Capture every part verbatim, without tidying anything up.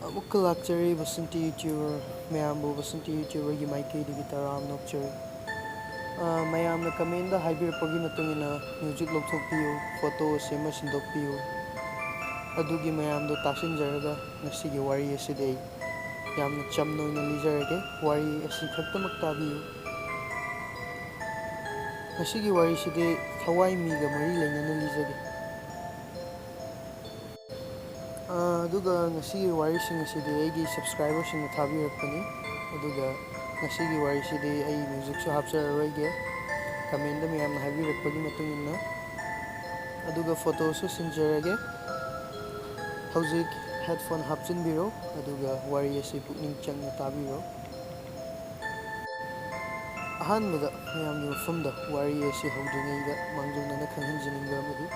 ꯑꯃꯨꯛꯀ ꯂꯥꯛꯆꯔꯦ ꯕꯁꯟꯇꯤ YouTuber꯫ ꯃꯌꯥꯝꯕꯨ ꯕꯁꯟꯇꯤ YouTuberꯒꯤ ꯃꯥꯏꯀꯩꯗꯒꯤ ꯇꯔꯥꯝꯅ ꯑꯣꯛꯆꯔꯤ꯫ ꯑ, ꯃꯌꯥꯝꯅ commentꯗ ꯍꯥꯏꯕꯤꯔꯛꯄꯒꯤ ꯃꯇꯨꯡ ꯏꯟꯅ music ꯂꯧꯊꯣꯛꯄꯤꯌꯨ, photo ꯑꯁꯤ ꯑꯃ ꯁꯤꯟꯗꯣꯛꯄꯤꯌꯨ꯫ ꯑꯗꯨꯒꯤ ꯃꯌꯥꯝꯗꯣ ꯇꯥꯁꯤꯟꯖꯔꯒ ꯉꯁꯤꯒꯤ ꯋꯥꯔꯤ ꯑꯁꯤꯗꯤ ꯑꯩ ꯌꯥꯝꯅ ꯆꯝꯅ ꯑꯣꯏꯅ ꯂꯤꯖꯔꯒꯦ꯫ ꯋꯥꯔꯤ ꯑꯁꯤ ꯈꯛꯇꯃꯛ ꯇꯥꯕꯤꯌꯨ꯫ ꯉꯁꯤꯒꯤ ꯋꯥꯔꯤꯁꯤꯗꯤ ꯊꯋꯥꯏ ꯃꯤꯒ ꯃꯔꯤ ꯂꯩꯅꯅ ꯂꯤꯖꯒꯦ꯫ ꯑ, ꯑꯗꯨꯒ ꯉꯁꯤꯒꯤ ꯋꯥꯔꯤꯁꯤꯡ ꯑꯁꯤꯗꯤ ꯑꯩꯒꯤ subscriberꯁꯤꯡꯅ ꯊꯥꯕꯤꯔꯛꯄꯅꯤ꯫ ꯑꯗꯨꯒ ꯉꯁꯤꯒꯤ ꯋꯥꯔꯤꯁꯤꯗꯤ ꯑꯩ musicꯁꯨ ꯍꯥꯞꯆꯔꯔꯣꯏꯒꯦ, commentꯗ ꯃꯌꯥꯝꯅ ꯍꯥꯏꯕꯤꯔꯛꯄꯒꯤ ꯃꯇꯨꯡ ꯏꯟꯅ꯫ ꯑꯗꯨꯒ photoꯁꯨ ꯁꯤꯟꯖꯔꯒꯦ꯫ ꯍꯧꯖꯤꯛ headphone ꯍꯥꯞꯆꯤꯟꯕꯤꯔꯣ, ꯑꯗꯨꯒ ꯋꯥꯔꯤ ꯑꯁꯤ ꯄꯨꯛꯅꯤꯡ ꯆꯪꯅ ꯇꯥꯕꯤꯔꯣ꯫ ꯑꯍꯥꯟꯕꯗ ꯃꯌꯥꯝꯒꯤ ꯃꯐꯝꯗ ꯋꯥꯔꯤ ꯑꯁꯤ ꯍꯧꯗ꯭ꯔꯤꯉꯩꯗ ꯃꯥꯡꯖꯧꯅꯅ ꯈꯪꯍꯟꯖꯅꯤꯡꯕ ꯑꯃꯗꯤ,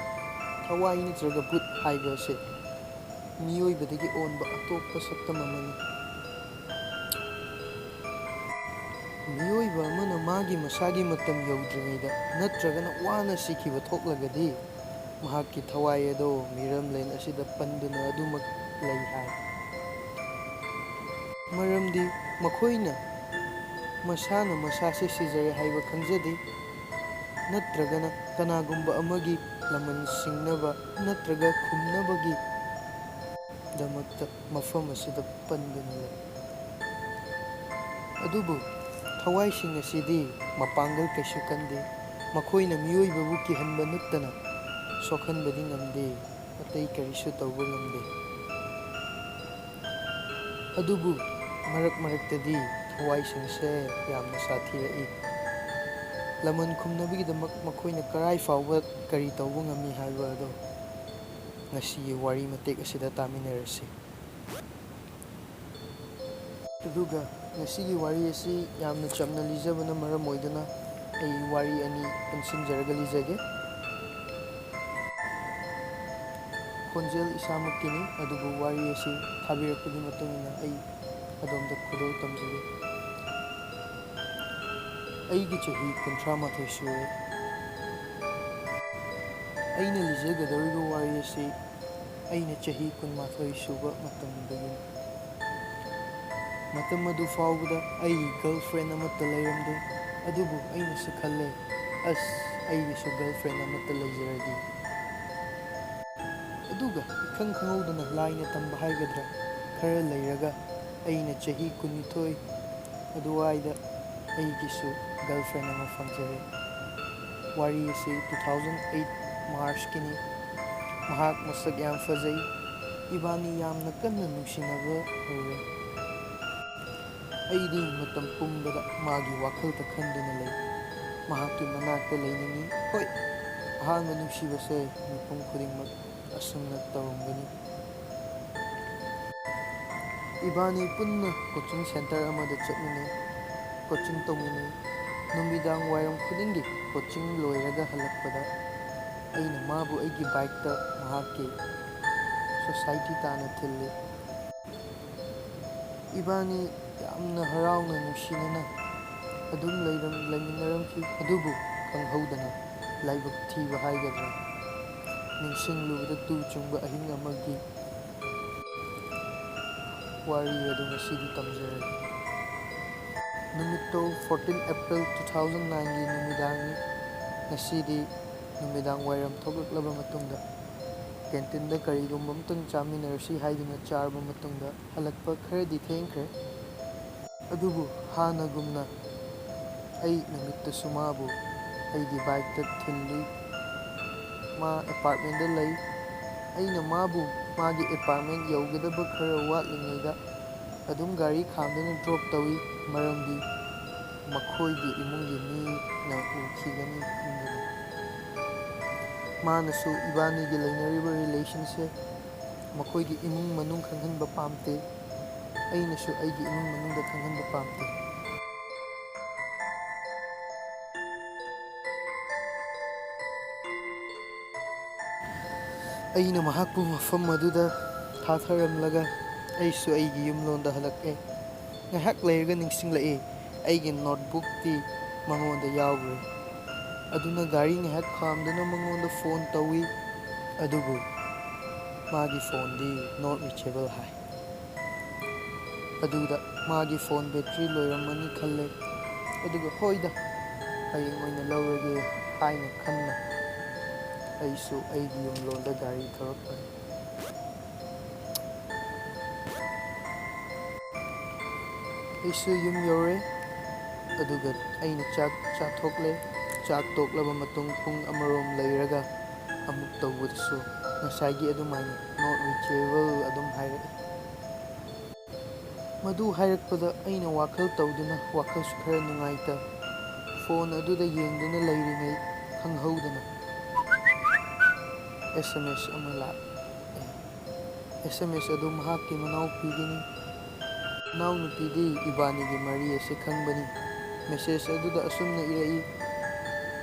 ꯊꯋꯥꯏ ꯅꯠꯇ꯭ꯔꯒ ꯚꯨꯠ ꯍꯥꯏꯕ ꯑꯁꯤ ꯃꯤꯑꯣꯏꯕꯗꯒꯤ ꯑꯣꯟꯕ ꯑꯇꯣꯞꯄ ꯁꯛꯇꯝ ꯑꯃꯅꯤ꯫ ꯃꯤꯑꯣꯏꯕ ꯑꯃꯅ ꯃꯥꯒꯤ ꯃꯁꯥꯒꯤ ꯃꯇꯝ ꯌꯧꯗ꯭ꯔꯤꯉꯩꯗ ꯅꯠꯇ꯭ꯔꯒꯅ ꯋꯥꯅ ꯁꯤꯈꯤꯕ ꯊꯣꯛꯂꯒꯗꯤ, ꯃꯍꯥꯛꯀꯤ ꯊꯋꯥꯏ ꯑꯗꯣ ꯃꯤꯔꯝꯂꯦꯟ ꯑꯁꯤꯗ ꯄꯟꯗꯨꯅ ꯑꯗꯨꯃꯛ ꯂꯩ ꯍꯥꯏ꯫ ꯃꯔꯝꯗꯤ ꯃꯈꯣꯏꯅ ꯃꯁꯥꯅ ꯃꯁꯥꯁꯦ ꯁꯤꯖꯔꯦ ꯍꯥꯏꯕ ꯈꯪꯖꯗꯦ, ꯅꯠꯇ꯭ꯔꯒꯅ ꯀꯅꯥꯒꯨꯝꯕ ꯑꯃꯒꯤ ꯂꯃꯟ ꯁꯤꯡꯅꯕ ꯅꯠꯇ꯭ꯔꯒ ꯈꯨꯝꯅꯕꯒꯤ ꯗꯃꯛꯇ ꯃꯐꯝ ꯑꯁꯤꯗ ꯄꯟꯗꯨꯅ ꯂꯩ꯫ ꯑꯗꯨꯕꯨ ꯊꯋꯥꯏꯁꯤꯡ ꯑꯁꯤꯗꯤ ꯃꯄꯥꯡꯒꯜ ꯀꯩꯁꯨ ꯀꯟꯗꯦ꯫ ꯃꯈꯣꯏꯅ ꯃꯤꯑꯣꯏꯕꯕꯨ ꯀꯤꯍꯟꯕ ꯅꯠꯇꯅ ꯁꯣꯛꯍꯟꯕꯗꯤ ꯉꯝꯗꯦ, ꯑꯇꯩ ꯀꯔꯤꯁꯨ ꯇꯧꯕ ꯉꯝꯗꯦ꯫ ꯑꯗꯨꯕꯨ ꯃꯔꯛ ꯃꯔꯛꯇꯗꯤ ꯊꯋꯥꯏꯁꯤꯡꯁꯦ ꯌꯥꯝꯅ ꯁꯥꯊꯤꯔꯛꯏ꯫ ꯂꯃꯟ ꯈꯨꯝꯅꯕꯒꯤꯗꯃꯛ ꯃꯈꯣꯏꯅ ꯀꯔꯥꯏ ꯐꯥꯎꯕ ꯀꯔꯤ ꯇꯧꯕ ꯉꯝꯃꯤ ꯍꯥꯏꯕ ꯑꯗꯣ ꯉꯁꯤꯒꯤ ꯋꯥꯔꯤ ꯃꯇꯦꯛ ꯑꯁꯤꯗ ꯇꯥꯃꯤꯟꯅꯔꯁꯤ꯫ ꯑꯗꯨꯒ ꯉꯁꯤꯒꯤ ꯋꯥꯔꯤ ꯑꯁꯤ ꯌꯥꯝꯅ ꯆꯝꯅ ꯂꯤꯖꯕꯅ ꯃꯔꯝ ꯑꯣꯏꯗꯨꯅ ꯑꯩ ꯋꯥꯔꯤ ꯑꯅꯤ ꯄꯨꯟꯁꯤꯟꯖꯔꯒ ꯂꯤꯖꯒꯦ꯫ ꯈꯣꯟꯖꯦꯜ ꯏꯁꯥꯃꯛꯀꯤꯅꯤ, ꯑꯗꯨꯕꯨ ꯋꯥꯔꯤ ꯑꯁꯤ ꯊꯥꯕꯤꯔꯛꯄꯒꯤ ꯃꯇꯨꯡ ꯏꯟꯅ ꯑꯩ ꯑꯗꯣꯝꯗ ꯈꯨꯗꯣꯜ ꯇꯝꯖꯒꯦ꯫ ꯑꯩꯒꯤ ꯆꯍꯤ ꯀꯨꯟꯊ꯭ꯔꯥ ꯃꯥꯊꯣꯏ ꯁꯨꯔꯦ꯫ ꯑꯩꯅ ꯂꯤꯖꯒꯗꯧꯔꯤꯕ ꯋꯥꯔꯤ ꯑꯁꯤ ꯑꯩꯅ ꯆꯍꯤ ꯀꯨꯟꯃꯥꯊꯣꯏ ꯁꯨꯕ ꯃꯇꯝꯗꯒꯤꯅꯤ꯫ ꯃꯇꯝ ꯑꯗꯨ ꯐꯥꯎꯕꯗ ꯑꯩ ꯒꯔꯜꯐ꯭ꯔꯦꯟ ꯑꯃꯠꯇ ꯂꯩꯔꯝꯗꯦ꯫ ꯑꯗꯨꯕꯨ ꯑꯩꯅꯁꯨ ꯈꯜꯂꯦ, "ꯑꯁ, ꯑꯩꯒꯤꯁꯨ ꯒꯔꯜꯐ꯭ꯔꯦꯟ ꯑꯃꯠꯇ ꯂꯩꯖꯔꯗꯤ"꯫ ꯑꯗꯨꯒ ꯏꯈꯪ ꯈꯪꯍꯧꯗꯅ ꯂꯥꯏꯅ ꯇꯝꯕ ꯍꯥꯏꯒꯗ꯭ꯔꯥ, ꯈꯔ ꯂꯩꯔꯒ ꯑꯩꯅ ꯆꯍꯤ ꯀꯨꯟꯅꯤꯊꯣꯏ ꯑꯗꯨꯋꯥꯏꯗ ꯑꯩꯒꯤꯁꯨ ꯒꯔꯜꯐ꯭ꯔꯦꯟ ꯑꯃ ꯐꯪꯖꯔꯦ꯫ ꯋꯥꯔꯤ ꯑꯁꯤ two thousand eight Marchꯀꯤꯅꯤ꯫ ꯃꯍꯥꯛ ꯃꯁꯛ ꯌꯥꯝ ꯐꯖꯩ꯫ ꯏꯕꯥꯅꯤ ꯌꯥꯝꯅ ꯀꯟꯅ ꯅꯨꯡꯁꯤꯅꯕ ꯍꯧꯔꯦ꯫ ꯑꯩꯗꯤ ꯃꯇꯝ ꯄꯨꯝꯕꯗ ꯃꯥꯒꯤ ꯋꯥꯈꯜꯇ ꯈꯟꯗꯨꯅ ꯂꯩ꯫ ꯃꯍꯥꯛꯀꯤ ꯃꯅꯥꯛꯇ ꯂꯩꯅꯤꯡꯏ꯫ ꯍꯣꯏ, ꯑꯍꯥꯟꯕ ꯅꯨꯡꯁꯤꯕꯁꯦ ꯃꯤꯄꯨꯝ ꯈꯨꯗꯤꯡꯃꯛ ꯑꯁꯨꯝꯅ ꯇꯧꯔꯝꯒꯅꯤ꯫ ꯏꯕꯥꯅꯤ ꯄꯨꯟꯅ coaching centre ꯑꯃꯗ ꯆꯠꯃꯤꯟꯅꯩ, coaching ꯇꯧꯃꯤꯟꯅꯩ꯫ ꯅꯨꯃꯤꯗꯥꯡ ꯋꯥꯏꯔꯝ ꯈꯨꯗꯤꯡꯒꯤ coaching ꯂꯣꯏꯔꯒ ꯍꯜꯂꯛꯄꯗ ꯑꯩꯅ ꯃꯥꯕꯨ ꯑꯩꯒꯤ bikeꯇ ꯃꯍꯥꯛꯀꯤ society ꯇꯥꯟꯅ ꯊꯤꯜꯂꯤ꯫ ꯏꯕꯥꯅꯤ ꯌꯥꯝꯅ ꯍꯔꯥꯎꯅ ꯅꯨꯡꯁꯤꯅꯅ ꯑꯗꯨꯝ ꯂꯩꯔꯝ-, ꯂꯩꯃꯤꯟꯅꯔꯝꯈꯤ꯫ ꯑꯗꯨꯕꯨ ꯈꯪꯍꯧꯗꯅ ꯂꯥꯏꯕꯛ ꯊꯤꯕ ꯍꯥꯏꯒꯗ꯭ꯔꯥ, ꯅꯤꯡꯁꯤꯡꯂꯨꯕꯗ ꯇꯨ ꯆꯨꯡꯕ ꯑꯍꯤꯡ ꯑꯃꯒꯤ ꯋꯥꯔꯤ ꯑꯗꯨ ꯉꯁꯤꯗꯤ ꯇꯝꯖꯔꯒꯦ꯫ ꯅꯨꯃꯤꯠꯇꯨ fourteen April two thousand nineꯒꯤ ꯅꯨꯃꯤꯗꯥꯡꯅꯤ꯫ ꯉꯁꯤꯗꯤ ꯅꯨꯃꯤꯗꯥꯡ ꯋꯥꯏꯔꯝ ꯊꯣꯛꯂꯛꯂꯕ ꯃꯇꯨꯡꯗ canteenꯗ ꯀꯔꯤꯒꯨꯝꯕ ꯑꯃꯇꯪ ꯆꯥꯃꯤꯟꯅꯔꯁꯤ ꯍꯥꯏꯗꯨꯅ ꯆꯥꯔꯕ ꯃꯇꯨꯡꯗ ꯍꯜꯂꯛꯄ ꯈꯔꯗꯤ ꯊꯦꯡꯈ꯭ꯔꯦ꯫ ꯑꯗꯨꯕꯨ ꯍꯥꯟꯅꯒꯨꯝꯅ ꯑꯩ ꯅꯨꯃꯤꯠꯇꯨꯁꯨ ꯃꯥꯕꯨ ꯑꯩꯒꯤ bikeꯇ ꯊꯤꯜꯂꯨꯏ꯫ ꯃꯥ apartmentꯗ ꯂꯩ꯫ ꯑꯩꯅ ꯃꯥꯕꯨ ꯃꯥꯒꯤ apartment ꯌꯧꯒꯗꯕ ꯈꯔ ꯋꯥꯠꯂꯤꯉꯩꯗ ꯑꯗꯨꯝ ꯒꯥꯔꯤ ꯈꯥꯝꯗꯨꯅ drop ꯇꯧꯏ, ꯃꯔꯝꯗꯤ ꯃꯈꯣꯏꯒꯤ ꯏꯃꯨꯡꯒꯤ ꯃꯤꯅ ꯎꯈꯤꯒꯅꯤ ꯈꯟꯗꯨꯅ꯫ ꯃꯥꯅꯁꯨ ꯏꯕꯥꯅꯤꯒꯤ ꯂꯩꯅꯔꯤꯕ relationꯁꯦ ꯃꯈꯣꯏꯒꯤ ꯏꯃꯨꯡ ꯃꯅꯨꯡ ꯈꯪꯍꯟꯕ ꯄꯥꯝꯗꯦ꯫ ꯑꯩꯅꯁꯨ ꯑꯩꯒꯤ ꯏꯃꯨꯡ ꯃꯅꯨꯡꯗ ꯈꯪꯍꯟꯕ ꯄꯥꯝꯗꯦ꯫ ꯑꯩꯅ ꯃꯍꯥꯛꯄꯨ ꯃꯐꯝ ꯑꯗꯨꯗ ꯊꯥꯊꯔꯝꯂꯒ ꯑꯩꯁꯨ ꯑꯩꯒꯤ ꯌꯨꯝꯂꯣꯝꯗ ꯍꯜꯂꯛꯑꯦ꯫ ꯉꯥꯏꯍꯥꯛ ꯂꯩꯔꯒ ꯅꯤꯡꯁꯤꯡꯂꯛꯏ, ꯑꯩꯒꯤ notebookꯇꯤ ꯃꯉꯣꯟꯗ ꯌꯥꯎꯈ꯭ꯔꯦ꯫ ꯑꯗꯨꯅ ꯒꯥꯔꯤ ꯉꯥꯏꯍꯥꯛ ꯈꯥꯝꯗꯨꯅ ꯃꯉꯣꯟꯗ phone ꯇꯧꯏ꯫ ꯑꯗꯨꯕꯨ ꯃꯥꯒꯤ ꯐꯣꯟꯗꯤ not reachable ꯍꯥꯏ꯫ ꯑꯗꯨꯗ ꯃꯥꯒꯤ ꯐꯣꯟ ꯕꯦꯇ꯭ꯔꯤ ꯂꯣꯏꯔꯝꯃꯅꯤ ꯈꯜꯂꯦ꯫ ꯑꯗꯨꯒ "ꯍꯣꯏꯗ, ꯍꯌꯦꯡ ꯑꯣꯏꯅ ꯂꯧꯔꯒꯦ" ꯍꯥꯏꯅ ꯈꯟꯅ ꯑꯩꯁꯨ ꯑꯩꯒꯤ ꯌꯨꯝꯂꯣꯝꯗ ꯒꯥꯔꯤ ꯊꯧꯔꯛꯄꯅꯤ꯫ ꯑꯩꯁꯨ ꯌꯨꯝ ꯌꯧꯔꯦ꯫ ꯑꯗꯨꯒ ꯑꯩꯅ ꯆꯥꯛ ꯆꯥꯊꯣꯛꯂꯦ꯫ ꯆꯥꯛ ꯇꯣꯛꯂꯕ ꯃꯇꯨꯡ ꯄꯨꯡ ꯑꯃꯔꯣꯝ ꯂꯩꯔꯒ ꯑꯃꯨꯛ ꯇꯧꯕꯗꯁꯨ ꯉꯁꯥꯏꯒꯤ ꯑꯗꯨꯃꯥꯏꯅ not reachable ꯑꯗꯨꯝ ꯍꯥꯏꯔꯛꯏ꯫ ꯃꯗꯨ ꯍꯥꯏꯔꯛꯄꯗ ꯑꯩꯅ ꯋꯥꯈꯜ ꯇꯧꯗꯨꯅ, ꯋꯥꯈꯜꯁꯨ ꯈꯔ ꯅꯨꯡꯉꯥꯏꯇ, ꯐꯣꯟ ꯑꯗꯨꯗ ꯌꯦꯡꯗꯨꯅ ꯂꯩꯔꯤꯉꯩ ꯈꯪꯍꯧꯗꯅ S M S ꯑꯃ ꯂꯥꯛꯑꯦ꯫ S M S ꯑꯗꯨ ꯃꯍꯥꯛꯀꯤ ꯃꯅꯥꯎꯄꯤꯒꯤꯅꯤ꯫ ꯃꯅꯥꯎꯅꯨꯄꯤꯗꯤ ꯏꯕꯥꯅꯤꯒꯤ ꯃꯔꯤ ꯑꯁꯤ ꯈꯪꯕꯅꯤ꯫ Message ꯑꯗꯨꯗ ꯑꯁꯨꯝꯅ ꯏꯔꯛꯏ,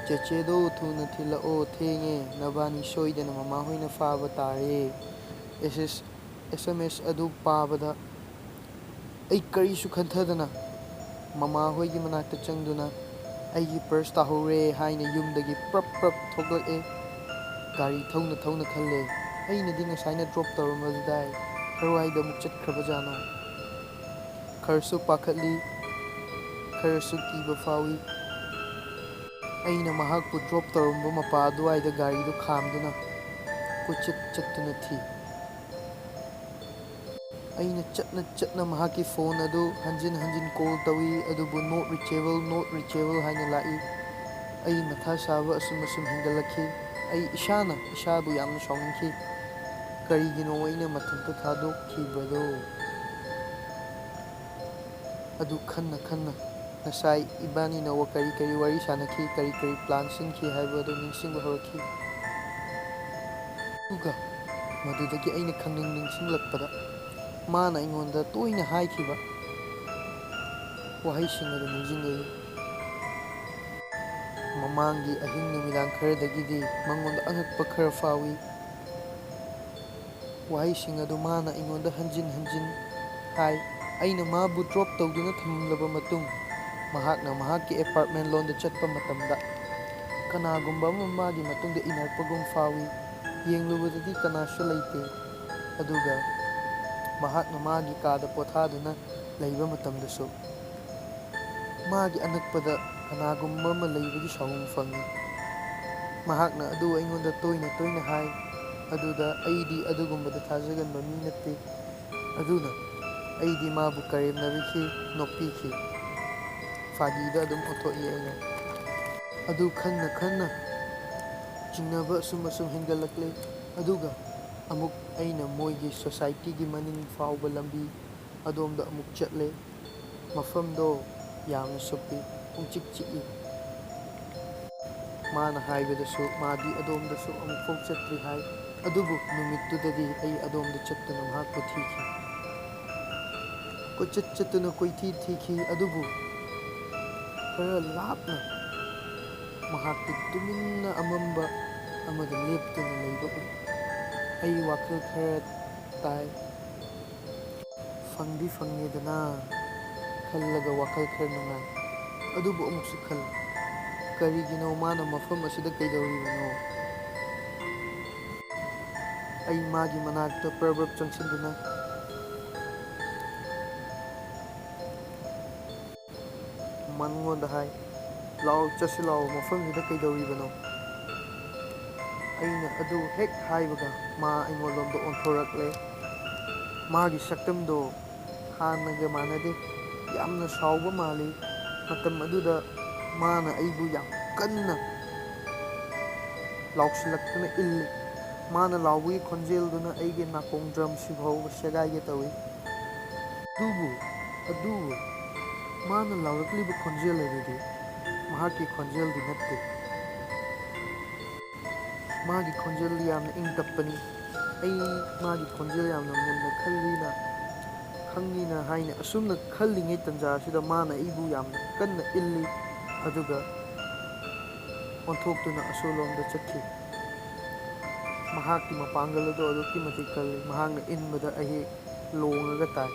"ꯆꯦꯆꯦꯗꯣ ꯊꯨꯅ ꯊꯤꯜꯂꯛꯑꯣ, ꯊꯦꯡꯉꯦ, ꯅꯕꯥꯅꯤ ꯁꯣꯏꯗꯅ ꯃꯃꯥꯍꯣꯏꯅ ꯐꯥꯕ ꯇꯥꯔꯦ"꯫ S S, S M S ꯑꯗꯨ ꯄꯥꯕꯗ ꯑꯩ ꯀꯔꯤꯁꯨ ꯈꯟꯊꯗꯅ ꯃꯃꯥꯍꯣꯏꯒꯤ ꯃꯅꯥꯛꯇ ꯆꯪꯗꯨꯅ "ꯑꯩꯒꯤ purse ꯇꯥꯍꯧꯔꯦ" ꯍꯥꯏꯅ ꯌꯨꯝꯗꯒꯤ ꯄ꯭ꯔꯞ ꯄ꯭ꯔꯞ ꯊꯣꯛꯂꯛꯑꯦ꯫ ꯒꯥꯔꯤ ꯊꯧꯅ ꯊꯧꯅ ꯈꯜꯂꯦ, "ꯑꯩꯅꯗꯤ ꯉꯁꯥꯏꯅ drop ꯇꯧꯔꯝꯕꯗꯨꯗꯥꯏ ꯀꯔꯋꯥꯏꯗ ꯑꯃꯨꯛ ꯆꯠꯈ꯭ꯔꯕꯖꯥꯠꯅꯣ?" ꯈꯔꯁꯨ ꯄꯥꯈꯠꯂꯤ, ꯈꯔꯁꯨ ꯀꯤꯕ ꯐꯥꯎꯏ꯫ ꯑꯩꯅ ꯃꯍꯥꯛꯄꯨ drop ꯇꯧꯔꯝꯕ ꯃꯄꯥ ꯑꯗꯨꯋꯥꯏꯗ ꯒꯥꯔꯤꯗꯨ ꯈꯥꯝꯗꯨꯅ ꯀꯣꯏꯆꯠ ꯆꯠꯇꯨꯅ ꯊꯤ꯫ ꯑꯩꯅ ꯆꯠꯅ ꯆꯠꯅ ꯃꯍꯥꯛꯀꯤ ꯐꯣꯟ ꯑꯗꯨ ꯍꯟꯖꯤꯟ ꯍꯟꯖꯤꯟ call ꯇꯧꯏ, ꯑꯗꯨꯕꯨ "Not reachable, not reachable" ꯍꯥꯏꯅ ꯂꯥꯛꯏ꯫ ꯑꯩ ꯃꯊꯥ ꯁꯥꯕ ꯑꯁꯨꯝ ꯑꯁꯨꯝ ꯍꯦꯟꯒꯠꯂꯛꯈꯤ꯫ ꯑꯩ ꯏꯁꯥꯅ ꯏꯁꯥꯕꯨ ꯌꯥꯝꯅ ꯁꯥꯎꯅꯤꯡꯈꯤ꯫ ꯀꯔꯤꯒꯤꯅꯣ ꯑꯩꯅ ꯃꯊꯟꯇ ꯊꯥꯗꯣꯛꯈꯤꯕꯗꯣ? ꯑꯗꯨ ꯈꯟꯅ ꯈꯟꯅ ꯉꯁꯥꯏ ꯏꯕꯥꯅꯤꯅ ꯋꯥ-, ꯀꯔꯤ ꯀꯔꯤ ꯋꯥꯔꯤ ꯁꯥꯟꯅꯈꯤ, ꯀꯔꯤ ꯀꯔꯤ plan ꯁꯤꯟꯈꯤ ꯍꯥꯏꯕ ꯑꯗꯨ ꯅꯤꯡꯁꯤꯡꯕ ꯍꯧꯔꯛꯈꯤ꯫ ꯑꯗꯨꯒ ꯃꯗꯨꯗꯒꯤ ꯑꯩꯅ ꯈꯪꯅꯤꯡ ꯅꯤꯡꯁꯤꯡꯂꯛꯄꯗ ꯃꯥꯅ ꯑꯩꯉꯣꯟꯗ ꯇꯣꯏꯅ ꯍꯥꯏꯈꯤꯕ ꯋꯥꯍꯩꯁꯤꯡ ꯑꯗꯨ ꯅꯤꯡꯁꯤꯡꯂꯛꯏ꯫ ꯃꯃꯥꯡꯒꯤ ꯑꯍꯤꯡ ꯅꯨꯃꯤꯗꯥꯡ ꯈꯔꯗꯒꯤꯗꯤ ꯃꯉꯣꯟꯗ ꯑꯉꯛꯄ ꯈꯔ ꯐꯥꯎꯏ꯫ ꯋꯥꯍꯩꯁꯤꯡ ꯑꯗꯨ ꯃꯥꯅ ꯑꯩꯉꯣꯟꯗ ꯍꯟꯖꯤꯟ ꯍꯟꯖꯤꯟ ꯍꯥꯏ꯫ ꯑꯩꯅ ꯃꯥꯕꯨ drop ꯇꯧꯗꯨꯅ ꯊꯝꯂꯕ ꯃꯇꯨꯡ, ꯃꯍꯥꯛꯅ ꯃꯍꯥꯛꯀꯤ apartment ꯂꯣꯝꯗ ꯆꯠꯄ ꯃꯇꯝꯗ, ꯀꯅꯥꯒꯨꯝꯕ ꯑꯃ ꯃꯥꯒꯤ ꯃꯇꯨꯡꯗ ꯏꯟꯅꯔꯛꯄꯒꯨꯝ ꯐꯥꯎꯏ꯫ ꯌꯦꯡꯂꯨꯕꯗꯗꯤ ꯀꯅꯥꯁꯨ ꯂꯩꯇꯦ꯫ ꯑꯗꯨꯒ ꯃꯍꯥꯛꯅ ꯃꯥꯒꯤ ꯀꯥꯗ ꯄꯣꯊꯥꯗꯨꯅ ꯂꯩꯕ ꯃꯇꯝꯗꯁꯨ ꯃꯥꯒꯤ ꯑꯅꯛꯄꯗ ꯀꯅꯥꯒꯨꯝꯕ ꯑꯃ ꯂꯩꯕꯒꯤ ꯁꯥꯎꯍꯨꯝ ꯐꯪꯏ꯫ ꯃꯍꯥꯛꯅ ꯑꯗꯨ ꯑꯩꯉꯣꯟꯗ ꯇꯣꯏꯅ ꯇꯣꯏꯅ ꯍꯥꯏ꯫ ꯑꯗꯨꯗ ꯑꯩꯗꯤ ꯑꯗꯨꯒꯨꯝꯕꯗ ꯊꯥꯖꯒꯟꯕ ꯃꯤ ꯅꯠꯇꯦ꯫ ꯑꯗꯨꯅ ꯑꯩꯗꯤ ꯃꯥꯕꯨ ꯀꯔꯦꯝꯅꯕꯤꯈꯤ, ꯅꯣꯛꯄꯤꯈꯤ꯫ ꯐꯥꯒꯤꯗ ꯑꯗꯨꯝ ꯑꯣꯟꯊꯣꯛꯏ ꯑꯩꯅ꯫ ꯑꯗꯨ ꯈꯟꯅ ꯈꯟꯅ ꯆꯤꯡꯅꯕ ꯑꯁꯨꯝ ꯑꯁꯨꯝ ꯍꯦꯟꯒꯠꯂꯛꯂꯦ꯫ ꯑꯗꯨꯒ ꯑꯃꯨꯛ ꯑꯩꯅ ꯃꯣꯏꯒꯤ ꯁꯣꯁꯥꯏꯇꯤꯒꯤ ꯃꯅꯤꯡ ꯐꯥꯎꯕ ꯂꯝꯕꯤ ꯑꯗꯣꯝꯗ ꯑꯃꯨꯛ ꯆꯠꯂꯦ꯫ ꯃꯐꯝꯗꯣ ꯌꯥꯝꯅ ꯁꯨꯞꯄꯤ, ꯄꯨꯡꯆꯤꯛ ꯆꯤꯛꯏ꯫ ꯃꯥꯅ ꯍꯥꯏꯕꯗꯁꯨ ꯃꯥꯗꯤ ꯑꯗꯣꯝꯗꯁꯨ ꯑꯃꯨꯛꯐꯥꯎ ꯆꯠꯇ꯭ꯔꯤ ꯍꯥꯏ꯫ ꯑꯗꯨꯕꯨ ꯅꯨꯃꯤꯠꯇꯨꯗꯗꯤ ꯑꯩ ꯑꯗꯣꯝꯗ ꯆꯠꯇꯨꯅ ꯃꯍꯥꯛꯄꯨ ꯊꯤꯈꯤ꯫ ꯀꯣꯏꯆꯠ ꯆꯠꯇꯨꯅ ꯀꯣꯏꯊꯤ ꯊꯤꯈꯤ, ꯑꯗꯨꯕꯨ ꯈꯔ ꯂꯥꯞꯅ ꯃꯍꯥꯛꯇꯤ ꯇꯨꯃꯤꯟꯅ ꯑꯃꯝꯕ ꯑꯃꯗ ꯂꯦꯞꯇꯨꯅ ꯂꯩꯕ ꯎꯏ꯫ ꯑꯩ ꯋꯥꯈꯜ ꯈꯔ ꯇꯥꯏ꯫ ꯐꯪꯗꯤ ꯐꯪꯉꯦꯗꯅ ꯈꯜꯂꯒ ꯋꯥꯈꯜ ꯈꯔ ꯅꯨꯡꯉꯥꯏ꯫ ꯑꯗꯨꯕꯨ ꯑꯃꯨꯛꯁꯨ ꯈꯜꯂꯤ, ꯀꯔꯤꯒꯤꯅꯣ ꯃꯥꯅ ꯃꯐꯝ ꯑꯁꯤꯗ ꯀꯩꯗꯧꯔꯤꯕꯅꯣ? ꯑꯩ ꯃꯥꯒꯤ ꯃꯅꯥꯛꯇ ꯄ꯭ꯔꯞ ꯄ꯭ꯔꯞ ꯆꯪꯁꯤꯟꯗꯨꯅ ꯃꯉꯣꯟꯗ ꯍꯥꯏ, "ꯂꯥꯛꯑꯣ, ꯆꯠꯁꯤ ꯂꯥꯛꯑꯣ, ꯃꯐꯝꯁꯤꯗ ꯀꯩꯗꯧꯔꯤꯕꯅꯣ?" ꯑꯩꯅ ꯑꯗꯨ ꯍꯦꯛ ꯍꯥꯏꯕꯒ ꯃꯥ ꯑꯩꯉꯣꯟꯂꯣꯝꯗ ꯑꯣꯟꯊꯣꯔꯛꯂꯦ꯫ ꯃꯥꯒꯤ ꯁꯛꯇꯝꯗꯣ ꯍꯥꯟꯅꯒ ꯃꯥꯟꯅꯗꯦ, ꯌꯥꯝꯅ ꯁꯥꯎꯕ ꯃꯥꯜꯂꯤ꯫ ꯃꯇꯝ ꯑꯗꯨꯗ ꯃꯥꯅ ꯑꯩꯕꯨ ꯌꯥꯝ ꯀꯟꯅ ꯂꯥꯎꯁꯤꯜꯂꯛꯇꯨꯅ ꯏꯜꯂꯤ꯫ ꯃꯥꯅ ꯂꯥꯎꯕꯒꯤ ꯈꯣꯟꯖꯦꯜꯗꯨꯅ ꯑꯩꯒꯤ ꯅꯥꯀꯣꯡ ꯗ꯭ꯔꯝꯁꯤ ꯐꯥꯎꯕ ꯁꯦꯒꯥꯏꯒꯦ ꯇꯧꯏ꯫ ꯑꯗꯨꯕꯨ, ꯑꯗꯨꯕꯨ, ꯃꯥꯅ ꯂꯥꯎꯔꯛꯂꯤꯕ ꯈꯣꯟꯖꯦꯜ ꯑꯗꯨꯗꯤ ꯃꯍꯥꯛꯀꯤ ꯈꯣꯟꯖꯦꯜꯗꯤ ꯅꯠꯇꯦ꯫ ꯃꯥꯒꯤ ꯈꯣꯟꯖꯦꯜꯗꯤ ꯌꯥꯝꯅ ꯏꯪ ꯇꯞꯄꯅꯤ꯫ ꯑꯩ ꯃꯥꯒꯤ ꯈꯣꯟꯖꯦꯜ ꯌꯥꯝꯅ ꯃꯨꯟꯅ ꯈꯜꯂꯤꯅ, ꯈꯪꯉꯤꯅ ꯍꯥꯏꯅ ꯑꯁꯨꯝꯅ ꯈꯜꯂꯤꯉꯩ ꯇꯟꯖꯥ ꯑꯁꯤꯗ ꯃꯥꯅ ꯑꯩꯕꯨ ꯌꯥꯝꯅ ꯀꯟꯅ ꯏꯜꯂꯤ꯫ ꯑꯗꯨꯒ ꯑꯣꯟꯊꯣꯛꯇꯨꯅ ꯑꯁꯣꯝꯂꯣꯝꯗ ꯆꯠꯈꯤ꯫ ꯃꯍꯥꯛꯀꯤ ꯃꯄꯥꯡꯒꯜ ꯑꯗꯨ ꯑꯗꯨꯛꯀꯤ ꯃꯇꯤꯛ ꯀꯜꯂꯤ꯫ ꯃꯍꯥꯛꯅ ꯏꯟꯕꯗ ꯑꯩ ꯂꯣꯡꯉꯒ ꯇꯥꯏ꯫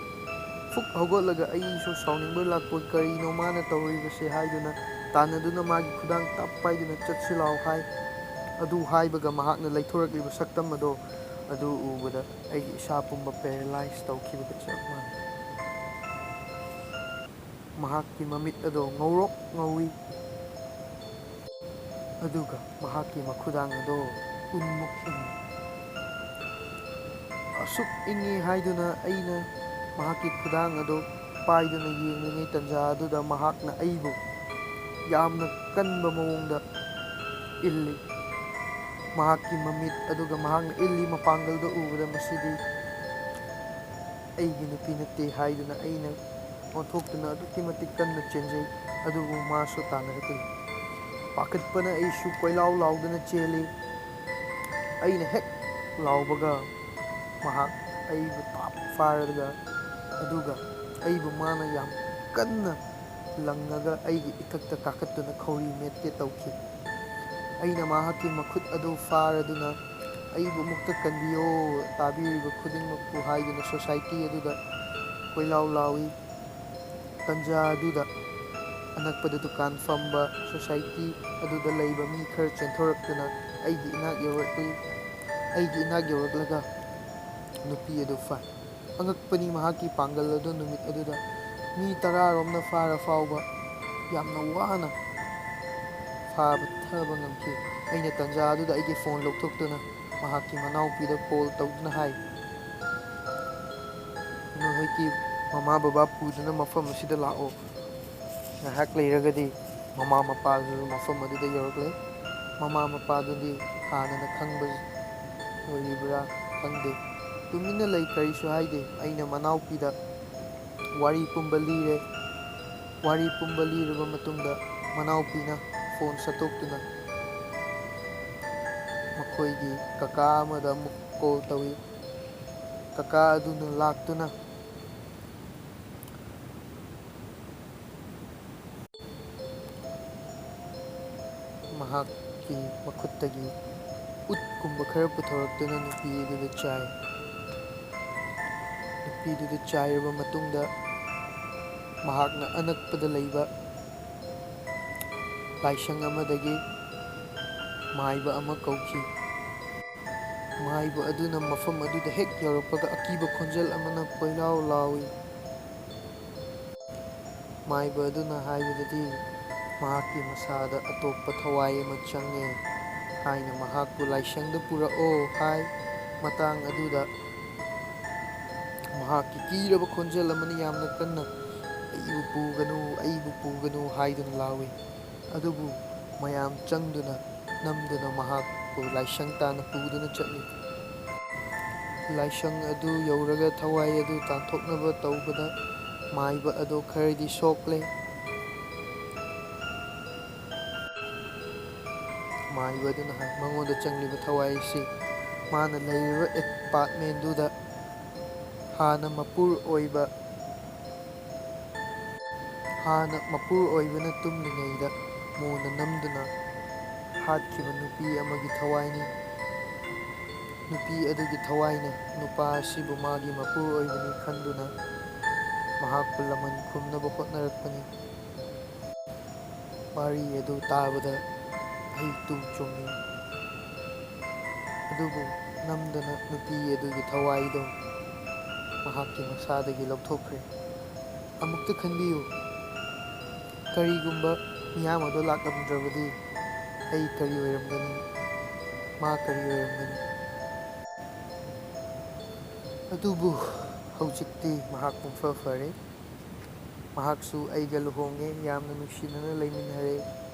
ꯐꯨꯛ ꯍꯧꯒꯠꯂꯒ ꯑꯩꯁꯨ ꯁꯥꯎꯅꯤꯡꯕ ꯂꯥꯛꯄ, "ꯀꯔꯤꯅꯣ ꯃꯥꯅ ꯇꯧꯔꯤꯕꯁꯦ?" ꯍꯥꯏꯗꯨꯅ ꯇꯥꯟꯅꯗꯨꯅ ꯃꯥꯒꯤ ꯈꯨꯗꯥꯡ ꯇꯞ ꯄꯥꯏꯗꯨꯅ "ꯆꯠꯁꯤ ꯂꯥꯎ" ꯍꯥꯏ꯫ ꯑꯗꯨ ꯍꯥꯏꯕꯒ ꯃꯍꯥꯛꯅ ꯂꯩꯊꯣꯔꯛꯂꯤꯕ ꯁꯛꯇꯝ ꯑꯗꯣ, ꯑꯗꯨ ꯎꯕꯗ ꯑꯩꯒꯤ ꯏꯁꯥ ꯄꯨꯝꯕ ꯄꯦꯔꯥꯂꯥꯏꯁ ꯇꯧꯈꯤꯕꯒ ꯆꯞ ꯃꯥꯟꯅꯩ꯫ ꯃꯍꯥꯛꯀꯤ ꯃꯃꯤꯠ ꯑꯗꯣ ꯉꯧꯔꯣꯛ ꯉꯧꯏ, ꯑꯗꯨꯒ ꯃꯍꯥꯛꯀꯤ ꯃꯈꯨꯗꯥꯡ ꯑꯗꯣ ꯎꯟꯃꯨꯛ ꯏꯪꯏ꯫ ꯑꯁꯨꯛ ꯏꯪꯏ ꯍꯥꯏꯗꯨꯅ ꯑꯩꯅ ꯃꯍꯥꯛꯀꯤ ꯈꯨꯗꯥꯡ ꯑꯗꯨ ꯄꯥꯏꯗꯨꯅ ꯌꯦꯡꯂꯤꯉꯩ ꯇꯟꯖꯥ ꯑꯗꯨꯗ ꯃꯍꯥꯛꯅ ꯑꯩꯕꯨ ꯌꯥꯝꯅ ꯀꯟꯕ ꯃꯑꯣꯡꯗ ꯏꯜꯂꯤ꯫ ꯃꯍꯥꯛꯀꯤ ꯃꯃꯤꯠ ꯑꯗꯨꯒ ꯃꯍꯥꯛꯅ ꯏꯜꯂꯤ ꯃꯄꯥꯡꯒꯜꯗꯨ ꯎꯕꯗ ꯃꯁꯤꯗꯤ ꯑꯩꯒꯤ ꯅꯨꯄꯤ ꯅꯠꯇꯦ ꯍꯥꯏꯗꯨꯅ ꯑꯩꯅ ꯑꯣꯟꯊꯣꯛꯇꯨꯅ ꯑꯗꯨꯛꯀꯤ ꯃꯇꯤꯛ ꯀꯟꯅ ꯆꯦꯟꯖꯩ꯫ ꯑꯗꯨꯕꯨ ꯃꯥꯁꯨ ꯇꯥꯟꯅꯔꯛꯂꯤ꯫ ꯄꯥꯈꯠꯄꯅ ꯑꯩꯁꯨ ꯀꯣꯏꯂꯥꯎ ꯂꯥꯎꯗꯨꯅ ꯆꯦꯜꯂꯤ꯫ ꯑꯩꯅ ꯍꯦꯛ ꯂꯥꯎꯕꯒ ꯃꯍꯥꯛ ꯑꯩꯕꯨ ꯇꯥꯞ ꯐꯥꯔꯒ, ꯑꯗꯨꯒ ꯑꯩꯕꯨ ꯃꯥꯅ ꯌꯥꯝ ꯀꯟꯅ ꯂꯪꯉꯒ ꯑꯩꯒꯤ ꯏꯊꯛꯇ ꯀꯥꯈꯠꯇꯨꯅ ꯈꯧꯔꯤ ꯃꯦꯠꯀꯦ ꯇꯧꯈꯤ꯫ ꯑꯩꯅ ꯃꯍꯥꯛꯀꯤ ꯃꯈꯨꯠ ꯑꯗꯨ ꯐꯥꯔꯗꯨꯅ, "ꯑꯩꯕꯨ ꯑꯃꯨꯛꯇ ꯀꯟꯕꯤꯌꯣ, ꯇꯥꯕꯤꯔꯤꯕ ꯈꯨꯗꯤꯡꯃꯛꯄꯨ" ꯍꯥꯏꯗꯨꯅ ꯁꯣꯁꯥꯏꯇꯤ ꯑꯗꯨꯗ ꯀꯣꯏꯂꯥꯎ ꯂꯥꯎꯏ꯫ ꯇꯟꯖꯥ ꯑꯗꯨꯗ ꯑꯅꯛꯄꯗ ꯗꯨꯀꯥꯟ ꯐꯝꯕ ꯁꯣꯁꯥꯏꯇꯤ ꯑꯗꯨꯗ ꯂꯩꯕ ꯃꯤ ꯈꯔ ꯆꯦꯟꯊꯣꯔꯛꯇꯨꯅ ꯑꯩꯒꯤ ꯏꯅꯥꯛ ꯌꯧꯔꯛꯂꯤ꯫ ꯑꯩꯒꯤ ꯏꯅꯥꯛ ꯌꯧꯔꯛꯂꯒ ꯅꯨꯄꯤ ꯑꯗꯨ ꯐꯥꯏ꯫ ꯑꯉꯛꯄꯅꯤ, ꯃꯍꯥꯛꯀꯤ ꯄꯥꯡꯒꯜ ꯑꯗꯨ ꯅꯨꯃꯤꯠ ꯑꯗꯨꯗ ꯃꯤ ꯇꯔꯥꯔꯣꯝꯅ ꯐꯥꯔ ꯐꯥꯎꯕ ꯌꯥꯝꯅ ꯋꯥꯅ ꯐꯥꯕ ꯊꯕ ꯉꯝꯈꯤ꯫ ꯑꯩꯅ ꯇꯟꯖꯥ ꯑꯗꯨꯗ ꯑꯩꯒꯤ ꯐꯣꯟ ꯂꯧꯊꯣꯛꯇꯨꯅ ꯃꯍꯥꯛꯀꯤ ꯃꯅꯥꯎꯄꯤꯗ ꯀꯣꯜ ꯇꯧꯗꯨꯅ ꯍꯥꯏ, "ꯅꯈꯣꯏꯒꯤ ꯃꯃꯥ ꯕꯕꯥ ꯄꯨꯗꯨꯅ ꯃꯐꯝ ꯑꯁꯤꯗ ꯂꯥꯛꯑꯣ꯫ ꯉꯥꯏꯍꯥꯛ ꯂꯩꯔꯒꯗꯤ ꯃꯃꯥ ꯃꯄꯥꯗꯨ ꯃꯐꯝ ꯑꯗꯨꯗ ꯌꯧꯔꯛꯂꯦ꯫ ꯃꯃꯥ ꯃꯄꯥꯗꯨꯗꯤ ꯍꯥꯟꯅꯅ ꯈꯪꯕ ꯑꯣꯏꯔꯤꯕ꯭ꯔꯥ ꯈꯪꯗꯦ꯫ ꯇꯨꯃꯤꯟꯅ ꯂꯩ, ꯀꯔꯤꯁꯨ ꯍꯥꯏꯗꯦ꯫ ꯑꯩꯅ ꯃꯅꯥꯎꯄꯤꯗ ꯋꯥꯔꯤ ꯄꯨꯝꯕ ꯂꯤꯔꯦ꯫ ꯋꯥꯔꯤ ꯄꯨꯝꯕ ꯂꯤꯔꯕ ꯃꯇꯨꯡꯗ ꯃꯅꯥꯎꯄꯤꯅ ꯐꯣꯟ ꯁꯠꯇꯣꯛꯇꯨꯅ ꯃꯈꯣꯏꯒꯤ ꯀꯀꯥ ꯑꯃꯗ ꯑꯃꯨꯛ ꯀꯣꯜ ꯇꯧꯏ꯫ ꯀꯀꯥ ꯑꯗꯨꯅ ꯂꯥꯛꯇꯨꯅ ꯃꯍꯥꯛꯀꯤ ꯃꯈꯨꯠꯇꯒꯤ ꯎꯠꯀꯨꯝꯕ ꯈꯔ ꯄꯨꯊꯣꯔꯛꯇꯨꯅ ꯅꯨꯄꯤ ꯑꯗꯨꯗ ꯆꯥꯏ꯫ ꯅꯨꯄꯤꯗꯨꯗ ꯆꯥꯏꯔꯕ ꯃꯇꯨꯡꯗ ꯃꯍꯥꯛꯅ ꯑꯅꯛꯄꯗ ꯂꯩꯕ ꯂꯥꯏꯁꯪ ꯑꯃꯗꯒꯤ ꯃꯥꯏꯕ ꯑꯃ ꯀꯧꯈꯤ꯫ ꯃꯥꯏꯕ ꯑꯗꯨꯅ ꯃꯐꯝ ꯑꯗꯨꯗ ꯍꯦꯛ ꯌꯧꯔꯛꯄꯒ ꯑꯀꯤꯕ ꯈꯣꯟꯖꯦꯜ ꯑꯃꯅ ꯀꯣꯏꯂꯥꯎ ꯂꯥꯎꯏ꯫ ꯃꯥꯏꯕ ꯑꯗꯨꯅ ꯍꯥꯏꯕꯗꯗꯤ, "ꯃꯍꯥꯛꯀꯤ ꯃꯁꯥꯗ ꯑꯇꯣꯞꯄ ꯊꯋꯥꯏ ꯑꯃ ꯆꯪꯉꯦ" ꯍꯥꯏꯅ ꯃꯍꯥꯛꯄꯨ ꯂꯥꯏꯁꯪꯗ ꯄꯨꯔꯛꯑꯣ ꯍꯥꯏ꯫ ꯃꯇꯥꯡ ꯑꯗꯨꯗ ꯃꯍꯥꯛꯀꯤ ꯀꯤꯔꯕ ꯈꯣꯟꯖꯦꯜ ꯑꯃꯅ ꯌꯥꯝꯅ ꯀꯟꯅ, "ꯑꯩꯕꯨ ꯄꯨꯒꯅꯨ, ꯑꯩꯕꯨ ꯄꯨꯒꯅꯨ" ꯍꯥꯏꯗꯨꯅ ꯂꯥꯎꯏ꯫ ꯑꯗꯨꯕꯨ ꯃꯌꯥꯝ ꯆꯪꯗꯨꯅ ꯅꯝꯗꯨꯅ ꯃꯍꯥꯛꯄꯨ ꯂꯥꯏꯁꯪ ꯇꯥꯟꯅ ꯄꯨꯗꯨꯅ ꯆꯠꯂꯤ꯫ ꯂꯥꯏꯁꯪ ꯑꯗꯨ ꯌꯧꯔꯒ ꯊꯋꯥꯏ ꯑꯗꯨ ꯇꯥꯟꯊꯣꯛꯅꯕ ꯇꯧꯕꯗ ꯃꯥꯏꯕ ꯑꯗꯨ ꯈꯔꯗꯤ ꯁꯣꯛꯂꯦ꯫ ꯃꯥꯏꯕ ꯑꯗꯨꯅ ꯍꯥꯏ, ꯃꯉꯣꯟꯗ ꯆꯪꯂꯤꯕ ꯊꯋꯥꯏ ꯑꯁꯤ ꯃꯥꯅ ꯂꯩꯔꯤꯕ ꯑꯦꯄꯥꯔꯠꯃꯦꯟꯗꯨꯗ ꯍꯥꯟꯅ ꯃꯄꯨꯔ ꯑꯣꯏꯕ ꯍꯥꯟꯅ ꯃꯄꯨꯔ ꯑꯣꯏꯕꯅ ꯇꯨꯝꯂꯤꯉꯩꯗ ꯃꯣꯟꯅ ꯅꯝꯗꯨꯅ ꯍꯥꯠꯈꯤꯕ ꯅꯨꯄꯤ ꯑꯃꯒꯤ ꯊꯋꯥꯏꯅꯤ꯫ ꯅꯨꯄꯤ ꯑꯗꯨꯒꯤ ꯊꯋꯥꯏꯅ ꯅꯨꯄꯥ ꯑꯁꯤꯕꯨ ꯃꯥꯒꯤ ꯃꯄꯨꯔ ꯑꯣꯏꯕꯅꯤ ꯈꯟꯗꯨꯅ ꯃꯍꯥꯛꯄꯨ ꯂꯃꯟ ꯈꯨꯝꯅꯕ ꯍꯣꯠꯅꯔꯛꯄꯅꯤ꯫ ꯋꯥꯔꯤ ꯑꯗꯨ ꯇꯥꯕꯗ ꯑꯩ ꯇꯨ ꯆꯨꯡꯏ꯫ ꯑꯗꯨꯕꯨ ꯅꯝꯗꯅ ꯅꯨꯄꯤ ꯑꯗꯨꯒꯤ ꯊꯋꯥꯏꯗꯣ ꯃꯍꯥꯛꯀꯤ ꯃꯁꯥꯗꯒꯤ ꯂꯧꯊꯣꯛꯈ꯭ꯔꯦ꯫ ꯑꯃꯨꯛꯇ ꯈꯟꯕꯤꯌꯨ, ꯀꯔꯤꯒꯨꯝꯕ ꯃꯤꯌꯥꯝ ꯑꯗꯣ ꯂꯥꯛꯂꯝꯗ꯭ꯔꯕꯗꯤ ꯑꯩ ꯀꯔꯤ ꯑꯣꯏꯔꯝꯒꯅꯤ? ꯃꯥ ꯀꯔꯤ ꯑꯣꯏꯔꯝꯒꯅꯤ? ꯑꯗꯨꯕꯨ ꯍꯧꯖꯤꯛꯇꯤ ꯃꯍꯥꯛ ꯄꯨꯡꯐ ꯐꯔꯦ꯫ ꯃꯍꯥꯛꯁꯨ ꯑꯩꯒ ꯂꯨꯍꯣꯡꯉꯦ, ꯌꯥꯝꯅ ꯅꯨꯡꯁꯤꯅꯅ ꯂꯩꯃꯤꯟꯅꯔꯦ꯫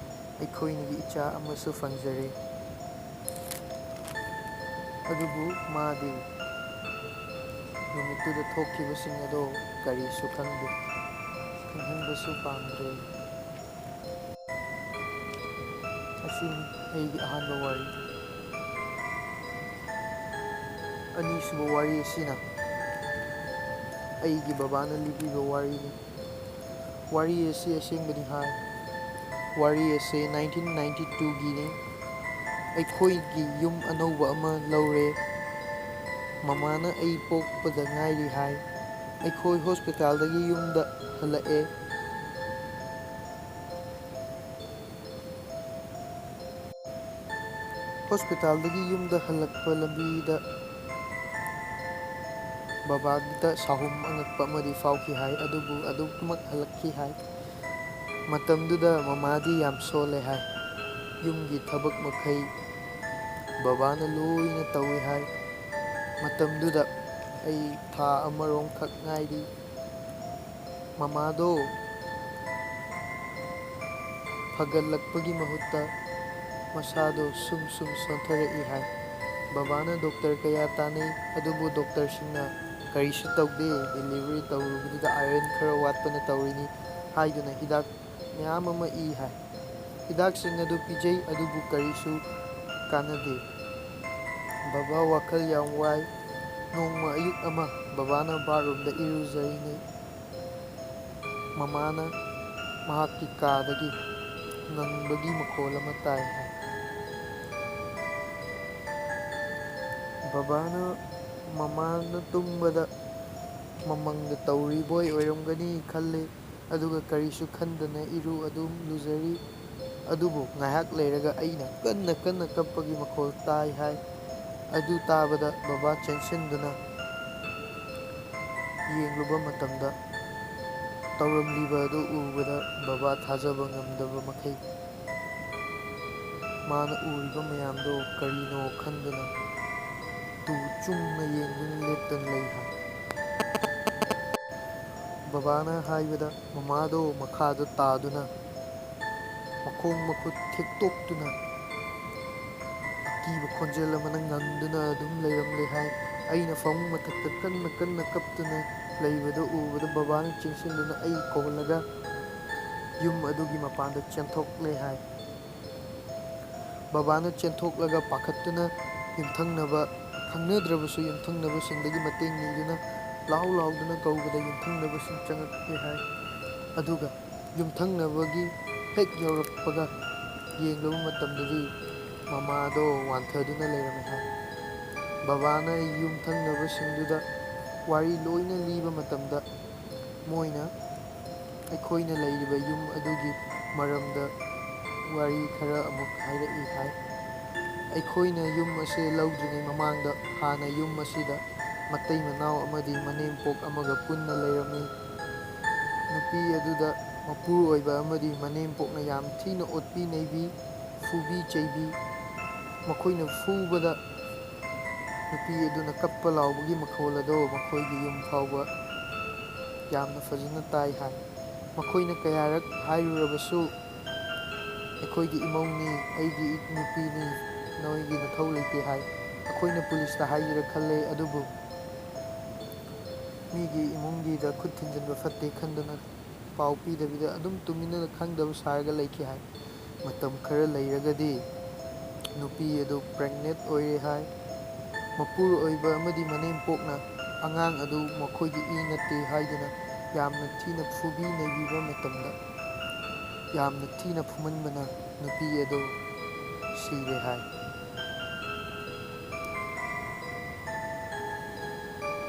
ꯑꯩꯈꯣꯏꯅꯤꯒꯤ ꯏꯆꯥ ꯑꯃꯁꯨ ꯐꯪꯖꯔꯦ꯫ ꯑꯗꯨꯕꯨ ꯃꯥꯗꯤ ꯅꯨꯃꯤꯠꯇꯨꯗ ꯊꯣꯛꯈꯤꯕꯁꯤꯡ ꯑꯗꯣ ꯀꯔꯤꯁꯨ ꯈꯪꯗꯦ, ꯈꯪꯍꯟꯕꯁꯨ ꯄꯥꯝꯗ꯭ꯔꯦ꯫ ꯑꯁꯤꯅꯤ ꯑꯩꯒꯤ ꯑꯍꯥꯟꯕ ꯋꯥꯔꯤ꯫ ꯑꯅꯤꯁꯨꯕ ꯋꯥꯔꯤ ꯑꯁꯤꯅ ꯑꯩꯒꯤ ꯕꯕꯥꯅ ꯂꯤꯕꯤꯕ ꯋꯥꯔꯤꯅꯤ꯫ ꯋꯥꯔꯤ ꯑꯁꯤ ꯑꯁꯦꯡꯕꯅꯤ ꯍꯥꯏ꯫ ꯋꯥꯔꯤ ꯑꯁꯤ ꯅꯥꯏꯟꯇꯤꯟ ꯅꯥꯏꯟꯇꯤ ꯇꯨꯒꯤꯅꯤ꯫ ꯑꯩꯈꯣꯏꯒꯤ ꯌꯨꯝ ꯑꯅꯧꯕ ꯑꯃ ꯂꯧꯔꯦ꯫ ꯃꯃꯥꯅ ꯑꯩ ꯄꯣꯛꯄꯗ ꯉꯥꯏꯔꯤ ꯍꯥꯏ꯫ ꯑꯩꯈꯣꯏ ꯍꯣꯁꯄꯤꯇꯥꯜꯗꯒꯤ ꯌꯨꯝꯗ ꯍꯜꯂꯛꯑꯦ꯫ ꯍꯣꯁꯄꯤꯇꯥꯜꯗꯒꯤ ꯌꯨꯝꯗ ꯍꯜꯂꯛꯄ ꯂꯝꯕꯤꯗ ꯕꯕꯥꯒꯤꯗ ꯁꯥꯍꯨꯝ ꯑꯉꯛꯄ ꯑꯃꯗꯤ ꯐꯥꯎꯈꯤ ꯍꯥꯏ, ꯑꯗꯨꯕꯨ ꯑꯗꯨꯃꯛ ꯍꯜꯂꯛꯈꯤ ꯍꯥꯏ꯫ ꯃꯇꯝꯗꯨꯗ ꯃꯃꯥꯗꯤ ꯌꯥꯝ ꯁꯣꯜꯂꯦ ꯍꯥꯏ꯫ ꯌꯨꯝꯒꯤ ꯊꯕꯛ ꯃꯈꯩ ꯕꯕꯥꯅ ꯂꯣꯏꯅ ꯇꯧꯏ ꯍꯥꯏ꯫ ꯃꯇꯝꯗꯨꯗ ꯑꯩ ꯊꯥ ꯑꯃꯔꯣꯝꯈꯛ ꯉꯥꯏꯔꯤ꯫ ꯃꯃꯥꯗꯣ ꯐꯒꯠꯂꯛꯄꯒꯤ ꯃꯍꯨꯠꯇ ꯃꯁꯥꯗꯣ ꯁꯨꯝ ꯁꯨꯝ ꯁꯣꯟꯊꯔꯛꯏ ꯍꯥꯏ꯫ ꯕꯕꯥꯅ ꯗꯣꯛꯇꯔ ꯀꯌꯥ ꯇꯥꯟꯅꯩ, ꯑꯗꯨꯕꯨ ꯗꯣꯛꯇꯔꯁꯤꯡꯅ "ꯀꯔꯤꯁꯨ ꯇꯧꯗꯦ, ꯗꯦꯂꯤꯚꯔꯤ ꯇꯧꯔꯨꯕꯗꯨꯗ ꯑꯥꯏꯔꯟ ꯈꯔ ꯋꯥꯠꯄꯅ ꯇꯧꯔꯤꯅꯤ" ꯍꯥꯏꯗꯨꯅ ꯍꯤꯗꯥꯛ ꯃꯌꯥꯝ ꯑꯃ ꯏ ꯍꯥꯏ꯫ ꯍꯤꯗꯥꯛꯁꯤꯡ ꯑꯗꯨ ꯄꯤꯖꯩ, ꯑꯗꯨꯕꯨ ꯀꯔꯤꯁꯨ ꯀꯥꯟꯅꯗꯦ꯫ ꯕꯕꯥ ꯋꯥꯈꯜ ꯌꯥꯝ ꯋꯥꯏ꯫ ꯅꯣꯡꯃ ꯑꯌꯨꯛ ꯑꯃ ꯕꯕꯥꯅ ꯕꯥꯠꯔꯨꯝꯗ ꯏꯔꯨꯖꯔꯤꯉꯩ ꯃꯃꯥꯅ ꯃꯍꯥꯛꯀꯤ ꯀꯥꯗꯒꯤ ꯉꯪꯕꯒꯤ ꯃꯈꯣꯜ ꯑꯃ ꯇꯥꯏ ꯍꯥꯏ꯫ ꯕꯕꯥꯅ ꯃꯃꯥꯅ ꯇꯨꯝꯕꯗ ꯃꯃꯪꯗ ꯇꯧꯔꯤꯕꯣꯏ ꯑꯣꯏꯔꯝꯒꯅꯤ ꯈꯜꯂꯤ, ꯑꯗꯨꯒ ꯀꯔꯤꯁꯨ ꯈꯟꯗꯅ ꯏꯔꯨ ꯑꯗꯨꯝ ꯂꯨꯖꯔꯤ꯫ ꯑꯗꯨꯕꯨ ꯉꯥꯏꯍꯥꯛ ꯂꯩꯔꯒ ꯑꯩꯅ ꯀꯟꯅ ꯀꯟꯅ ꯀꯞꯄꯒꯤ ꯃꯈꯣꯜ ꯇꯥꯏ ꯍꯥꯏ꯫ ꯑꯗꯨ ꯇꯥꯕꯗ ꯕꯕꯥ ꯆꯦꯟꯁꯤꯟꯗꯨꯅ ꯌꯦꯡꯂꯨꯕ ꯃꯇꯝꯗ ꯇꯧꯔꯝꯂꯤꯕ ꯑꯗꯨ ꯎꯕꯗ ꯕꯕꯥ ꯊꯥꯖꯕ ꯉꯝꯗꯕ ꯃꯈꯩ ꯃꯥꯅ ꯎꯔꯤꯕ ꯃꯌꯥꯝꯗꯣ ꯀꯔꯤꯅꯣ ꯈꯟꯗꯨꯅ ꯇꯨ ꯆꯨꯝꯅ ꯌꯦꯡꯗꯨꯅ ꯂꯦꯞꯇꯅ ꯂꯩ ꯍꯥꯏ꯫ ꯕꯕꯥꯅ ꯍꯥꯏꯕꯗ ꯃꯃꯥꯗꯣ ꯃꯈꯥꯗ ꯇꯥꯗꯨꯅ ꯃꯈꯣꯡ ꯃꯈꯨꯠ ꯊꯦꯛꯇꯣꯛꯇꯨꯅ ꯑꯀꯤꯕ ꯈꯣꯟꯖꯦꯜ ꯑꯃꯅ ꯉꯪꯗꯨꯅ ꯑꯗꯨꯝ ꯂꯩꯔꯝꯂꯦ ꯍꯥꯏ꯫ ꯑꯩꯅ ꯐꯃꯨꯡ ꯃꯊꯛꯇ ꯀꯟꯅ ꯀꯟꯅ ꯀꯞꯇꯨꯅ ꯂꯩꯕꯗꯨ ꯎꯕꯗ ꯕꯕꯥꯅ ꯆꯦꯟꯁꯤꯟꯗꯨꯅ ꯑꯩ ꯀꯧꯍꯜꯂꯒ ꯌꯨꯝ ꯑꯗꯨꯒꯤ ꯃꯄꯥꯟꯗ ꯆꯦꯟꯊꯣꯛꯂꯦ ꯍꯥꯏ꯫ ꯕꯕꯥꯅ ꯆꯦꯟꯊꯣꯛꯂꯒ ꯄꯥꯈꯠꯇꯨꯅ ꯌꯨꯝꯊꯪꯅꯕ, ꯈꯪꯅꯗ꯭ꯔꯕꯁꯨ ꯌꯨꯝꯊꯪꯅꯕꯁꯤꯡꯗꯒꯤ ꯃꯇꯦꯡ ꯅꯤꯗꯨꯅ ꯂꯥꯎ ꯂꯥꯎꯗꯨꯅ ꯀꯧꯕꯗ ꯌꯨꯝꯊꯪꯅꯕꯁꯤꯡ ꯆꯪꯉꯛꯂꯦ ꯍꯥꯏ꯫ ꯑꯗꯨꯒ ꯌꯨꯝꯊꯪꯅꯕꯒꯤ ꯍꯦꯛ ꯌꯧꯔꯛꯄꯒ ꯌꯦꯡꯂꯨꯕ ꯃꯇꯝꯗꯗꯤ ꯃꯃꯥꯗꯣ ꯋꯥꯟꯊꯗꯨꯅ ꯂꯩꯔꯝꯃꯦ ꯍꯥꯏ꯫ ꯕꯕꯥꯅ ꯌꯨꯝꯊꯪꯅꯕꯁꯤꯡꯗꯨꯗ ꯋꯥꯔꯤ ꯂꯣꯏꯅ ꯂꯤꯕ ꯃꯇꯝꯗ ꯃꯣꯏꯅ ꯑꯩꯈꯣꯏꯅ ꯂꯩꯔꯤꯕ ꯌꯨꯝ ꯑꯗꯨꯒꯤ ꯃꯔꯝꯗ ꯋꯥꯔꯤ ꯈꯔ ꯑꯃꯨꯛ ꯍꯥꯏꯔꯛꯏ ꯍꯥꯏ꯫ ꯑꯩꯈꯣꯏꯅ ꯌꯨꯝ ꯑꯁꯤ ꯂꯧꯗ꯭ꯔꯤꯉꯩ ꯃꯃꯥꯡꯗ ꯍꯥꯟꯅ ꯌꯨꯝ ꯑꯁꯤꯗ ꯃꯇꯩ ꯃꯅꯥꯎ ꯑꯃꯗꯤ ꯃꯅꯦꯝꯄꯣꯛ ꯑꯃꯒ ꯄꯨꯟꯅ ꯂꯩꯔꯝꯃꯤ꯫ ꯅꯨꯄꯤ ꯑꯗꯨꯗ ꯃꯄꯨꯔꯣꯏꯕ ꯑꯃꯗꯤ ꯃꯅꯦꯝꯄꯣꯛꯅ ꯌꯥꯝ ꯊꯤꯅ ꯑꯣꯠꯄꯤ ꯅꯩꯕꯤ, ꯐꯨꯕꯤ ꯆꯩꯕꯤ꯫ ꯃꯈꯣꯏꯅ ꯐꯨꯕꯗ ꯅꯨꯄꯤ ꯑꯗꯨꯅ ꯀꯞꯄ ꯂꯥꯎꯕꯒꯤ ꯃꯈꯣꯜ ꯑꯗꯣ ꯃꯈꯣꯏꯒꯤ ꯌꯨꯝ ꯐꯥꯎꯕ ꯌꯥꯝꯅ ꯐꯖꯅ ꯇꯥꯏ ꯍꯥꯏ꯫ ꯃꯈꯣꯏꯅ ꯀꯌꯥꯔꯛ ꯍꯥꯏꯔꯨꯔꯕꯁꯨ, "ꯑꯩꯈꯣꯏꯒꯤ ꯏꯃꯧꯅꯤ, ꯑꯩꯒꯤ ꯅꯨꯄꯤꯅꯤ, ꯅꯣꯏꯒꯤ ꯅꯊꯧ ꯂꯩꯇꯦ" ꯍꯥꯏ꯫ ꯑꯩꯈꯣꯏꯅ ꯄꯨꯂꯤꯁꯇ ꯍꯥꯏꯁꯤꯔ ꯈꯜꯂꯦ, ꯑꯗꯨꯕꯨ ꯃꯤꯒꯤ ꯏꯃꯨꯡꯒꯤꯗ ꯈꯨꯠ ꯊꯤꯟꯖꯤꯟꯕ ꯐꯠꯇꯦ ꯈꯟꯗꯨꯅ ꯄꯥꯎ ꯄꯤꯗꯕꯤꯗ ꯑꯗꯨꯝ ꯇꯨꯃꯤꯟꯅ ꯈꯪꯗꯕ ꯁꯥꯔꯒ ꯂꯩꯈꯤ ꯍꯥꯏ꯫ ꯃꯇꯝ ꯈꯔ ꯂꯩꯔꯒꯗꯤ ꯅꯨꯄꯤ ꯑꯗꯨ pregnant ꯑꯣꯏꯔꯦ ꯍꯥꯏ꯫ ꯃꯄꯨꯔꯣꯏꯕ ꯑꯃꯗꯤ ꯃꯅꯦꯝꯄꯣꯛꯅ ꯑꯉꯥꯡ ꯑꯗꯨ ꯃꯈꯣꯏꯒꯤ ꯏ ꯅꯠꯇꯦ ꯍꯥꯏꯗꯨꯅ ꯌꯥꯝꯅ ꯊꯤꯅ ꯐꯨꯕꯤ ꯅꯩꯕꯤꯕ ꯃꯇꯝꯗ, ꯌꯥꯝꯅ ꯊꯤꯅ ꯐꯨꯃꯟꯕꯅ ꯅꯨꯄꯤ ꯑꯗꯨ ꯁꯤꯔꯦ ꯍꯥꯏ꯫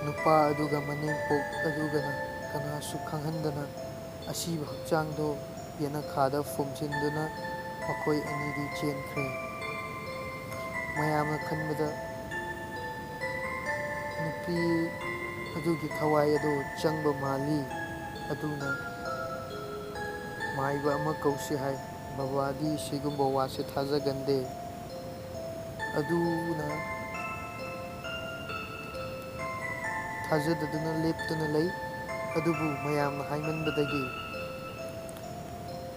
ꯅꯨꯄꯥ ꯑꯗꯨꯒ ꯃꯅꯦꯝꯄꯣꯛ ꯑꯗꯨꯒꯅ ꯀꯅꯥꯁꯨ ꯈꯪꯍꯟꯗꯅ ꯑꯁꯤꯕ ꯍꯛꯆꯥꯡꯗꯣ ꯌꯦꯅꯈꯥꯗ ꯐꯨꯝꯖꯤꯟꯗꯨꯅ ꯃꯈꯣꯏ ꯑꯅꯤꯗꯤ ꯆꯦꯟꯈ꯭ꯔꯦ꯫ ꯃꯌꯥꯝꯅ ꯈꯟꯕꯗ ꯅꯨꯄꯤ ꯑꯗꯨꯒꯤ ꯊꯋꯥꯏ ꯑꯗꯨ ꯆꯪꯕ ꯃꯥꯜꯂꯤ, ꯑꯗꯨꯅ ꯃꯥꯏꯕ ꯑꯃ ꯀꯧꯁꯤ ꯍꯥꯏ꯫ ꯕꯕꯥꯗꯤ ꯁꯤꯒꯨꯝꯕ ꯋꯥꯁꯦ ꯊꯥꯖꯒꯟꯗꯦ꯫ ꯑꯗꯨꯅ ꯊꯥꯖꯗꯗꯨꯅ ꯂꯦꯞꯇꯨꯅ ꯂꯩ꯫ ꯑꯗꯨꯕꯨ ꯃꯌꯥꯝꯅ ꯍꯥꯏꯃꯟꯕꯗꯒꯤ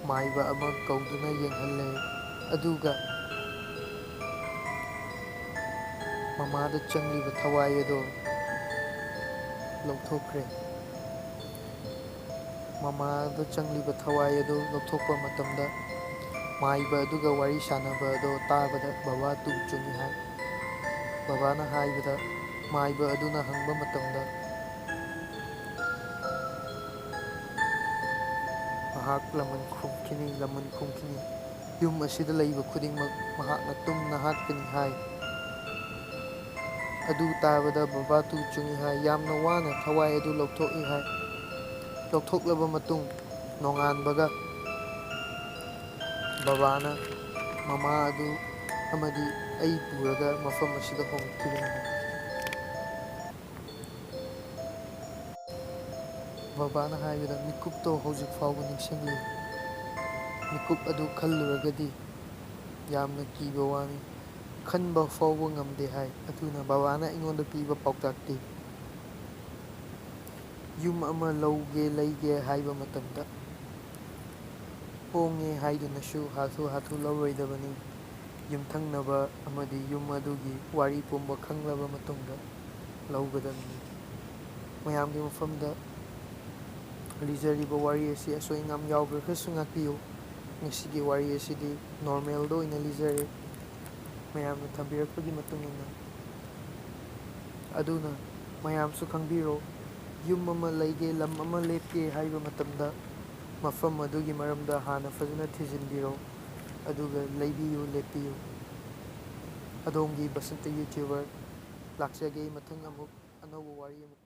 ꯃꯥꯏꯕ ꯑꯃ ꯀꯧꯗꯨꯅ ꯌꯦꯡꯍꯜꯂꯦ꯫ ꯑꯗꯨꯒ ꯃꯃꯥꯗ ꯆꯪꯂꯤꯕ ꯊꯋꯥꯏ ꯑꯗꯣ ꯂꯧꯊꯣꯛꯈ꯭ꯔꯦ꯫ ꯃꯃꯥꯗ ꯆꯪꯂꯤꯕ ꯊꯋꯥꯏ ꯑꯗꯨ ꯂꯧꯊꯣꯛꯄ ꯃꯇꯝꯗ ꯃꯥꯏꯕ ꯑꯗꯨꯒ ꯋꯥꯔꯤ ꯁꯥꯟꯅꯕ ꯑꯗꯣ ꯇꯥꯕꯗ ꯕꯕꯥ ꯇꯨ ꯆꯨꯡꯏ ꯍꯥꯏ꯫ ꯕꯕꯥꯅ ꯍꯥꯏꯕꯗ ꯃꯥꯏꯕ ꯑꯗꯨꯅ ꯍꯪꯕ ꯃꯇꯝꯗ ꯃꯍꯥꯛ ꯂꯃꯟ ꯈꯨꯝꯈꯤꯅꯤ, ꯂꯃꯟ ꯈꯨꯝꯈꯤꯅꯤ꯫ ꯌꯨꯝ ꯑꯁꯤꯗ ꯂꯩꯕ ꯈꯨꯗꯤꯡꯃꯛ ꯃꯍꯥꯛꯅ ꯇꯨꯝꯅ ꯍꯥꯠꯀꯅꯤ ꯍꯥꯏ꯫ ꯑꯗꯨ ꯇꯥꯕꯗ ꯕꯕꯥ ꯇꯨ ꯆꯨꯡꯏ ꯍꯥꯏ꯫ ꯌꯥꯝꯅ ꯋꯥꯅ ꯊꯋꯥꯏ ꯑꯗꯨ ꯂꯧꯊꯣꯛꯏ ꯍꯥꯏ꯫ ꯂꯧꯊꯣꯛꯂꯕ ꯃꯇꯨꯡ ꯅꯣꯡꯉꯥꯟꯕꯒ ꯕꯕꯥꯅ ꯃꯃꯥ ꯑꯗꯨ ꯑꯃꯗꯤ ꯑꯩ ꯄꯨꯔꯒ ꯃꯐꯝ ꯑꯁꯤꯗ ꯍꯣꯡꯂꯛꯈꯤꯕꯅꯤ꯫ ꯕꯕꯥꯅ ꯍꯥꯏꯕꯗ ꯃꯤꯀꯨꯞꯇꯣ ꯍꯧꯖꯤꯛ ꯐꯥꯎꯕ ꯅꯤꯡꯁꯤꯡꯂꯤ꯫ ꯃꯤꯀꯨꯞ ꯑꯗꯨ ꯈꯜꯂꯨꯔꯒꯗꯤ ꯌꯥꯝꯅ ꯀꯤꯕ ꯋꯥꯅꯤ꯫ ꯈꯟꯕ ꯐꯥꯎꯕ ꯉꯝꯗꯦ ꯍꯥꯏ꯫ ꯑꯗꯨꯅ ꯕꯕꯥꯅ ꯑꯩꯉꯣꯟꯗ ꯄꯤꯕ ꯄꯥꯎꯇꯥꯛꯇꯤ, ꯌꯨꯝ ꯑꯃ ꯂꯧꯒꯦ, ꯂꯩꯒꯦ ꯍꯥꯏꯕ ꯃꯇꯝꯗ, ꯍꯣꯡꯉꯦ ꯍꯥꯏꯗꯨꯅꯁꯨ ꯍꯥꯊꯨ ꯍꯥꯊꯨ ꯂꯧꯔꯣꯏꯗꯕꯅꯤ꯫ ꯌꯨꯝꯊꯪꯅꯕ ꯑꯃꯗꯤ ꯌꯨꯝ ꯑꯗꯨꯒꯤ ꯋꯥꯔꯤ ꯄꯨꯝꯕ ꯈꯪꯂꯕ ꯃꯇꯨꯡꯗ ꯂꯧꯒꯗꯕꯅꯤ꯫ ꯃꯌꯥꯝꯒꯤ ꯃꯐꯝꯗ ꯂꯤꯖꯔꯤꯕ ꯋꯥꯔꯤ ꯑꯁꯤ ꯑꯁꯣꯏ ꯑꯉꯥꯝ ꯌꯥꯎꯈ꯭ꯔꯒꯁꯨ ꯉꯥꯛꯄꯤꯌꯨ꯫ ꯉꯁꯤꯒꯤ ꯋꯥꯔꯤ ꯑꯁꯤꯗꯤ normalꯗ ꯑꯣꯏꯅ ꯂꯤꯖꯔꯦ, ꯃꯌꯥꯝꯅ ꯊꯝꯕꯤꯔꯛꯄꯒꯤ ꯃꯇꯨꯡ ꯏꯟꯅ꯫ ꯑꯗꯨꯅ ꯃꯌꯥꯝꯁꯨ ꯈꯪꯕꯤꯔꯣ, ꯌꯨꯝ ꯑꯃ ꯂꯩꯒꯦ, ꯂꯝ ꯑꯃ ꯂꯦꯞꯀꯦ ꯍꯥꯏꯕ ꯃꯇꯝꯗ ꯃꯐꯝ ꯑꯗꯨꯒꯤ ꯃꯔꯝꯗ ꯍꯥꯟꯅ ꯐꯖꯅ ꯊꯤꯖꯤꯟꯕꯤꯔꯣ, ꯑꯗꯨꯒ ꯂꯩꯕꯤꯌꯨ, ꯂꯦꯞꯄꯤꯌꯨ꯫ ꯑꯗꯣꯝꯒꯤ ꯕꯁꯟꯇ YouTuber ꯂꯥꯛꯆꯒꯦ꯫ ꯃꯊꯪ ꯑꯃꯨꯛ ꯑꯅꯧꯕ ꯋꯥꯔꯤ ꯑꯃ